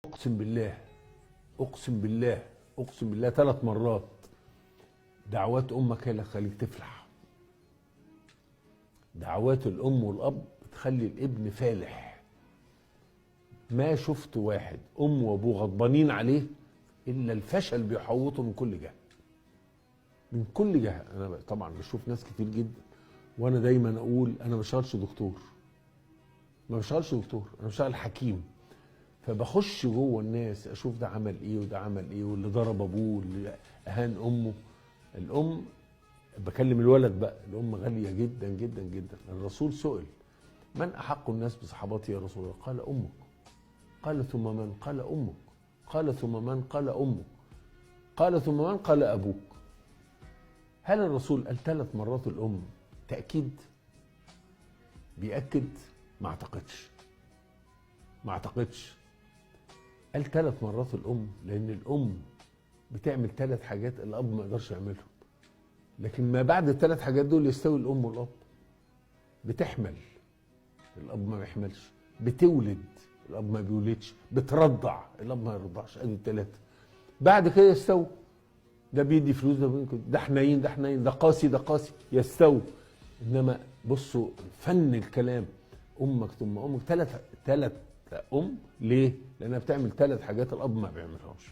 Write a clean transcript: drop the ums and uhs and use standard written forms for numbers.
اقسم بالله، اقسم بالله، اقسم بالله 3 مرات، دعوات امك هي اللي تخليك تفلح. دعوات الام والاب تخلي الابن فالح. ما شفت واحد ام وابوه غضبانين عليه الا الفشل بيحوطه من كل جهة، من كل جهة. انا طبعا بشوف ناس كتير جدا، وانا دايما اقول انا ما بشتغلش دكتور، ما بشتغلش دكتور، انا بشتغل حكيم. فبخش جوه الناس اشوف ده عمل ايه وده عمل ايه، واللي ضرب ابوه واللي اهان امه. الام، بكلم الولد بقى، الام غالية جدا جدا جدا. الرسول سئل من احق الناس بصحابتي يا رسول الله؟ قال امك. قال ثم من؟ قال امك. قال ثم من؟ قال امك. قال ثم من؟ قال ابوك. هل الرسول قال 3 مرات الام تاكيد؟ بيأكد؟ ما اعتقدش، ما اعتقدش. قال 3 مرات الام لان الام بتعمل 3 حاجات الاب ما يقدرش يعملهم، لكن ما بعد ال3 حاجات دول يستوي الام والاب. بتحمل، الاب ما بيحملش. بتولد، الاب ما بيولدش. بترضع، الاب ما يرضعش. ادي ال3. بعد كده يستوي، ده بيدي فلوس، ده بيدي، ده حنين، ده حنين، ده قاسي، ده قاسي، يستوي. انما بصوا فن الكلام، امك ثم امك، 3 ام. ليه؟ لانها بتعمل 3 حاجات الاب ما بيعملهاش.